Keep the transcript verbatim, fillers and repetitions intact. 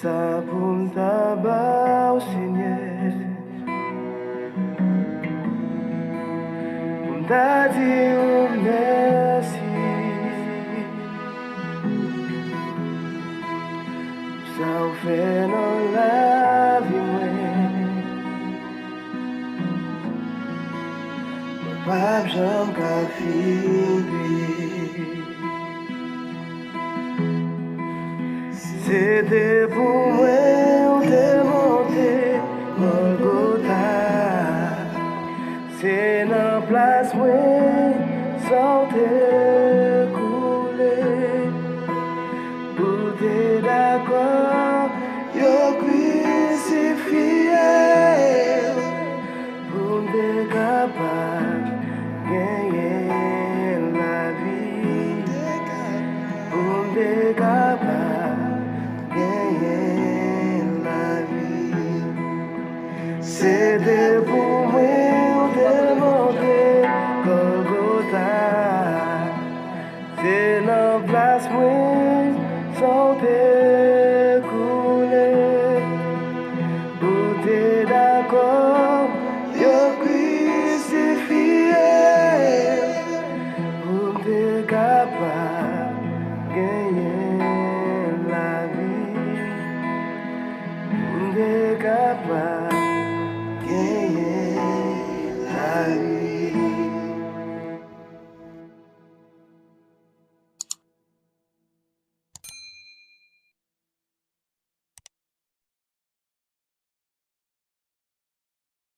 Sa pou m ta ba w, Senyè, pou m ta di w mèsi pou sa w fè nan lavi mwen. Mwen p ap janm ka fini. Se te pou mwen ou te monte Golgota. Se nan plas mwen san w te koule. Ou te dakò yo krisifye w pou m te kapab genyen lavi. Pou m te kapab genyen lavi. Se te pou mwen ou te monte Golgota. Se nan plas mwen san w te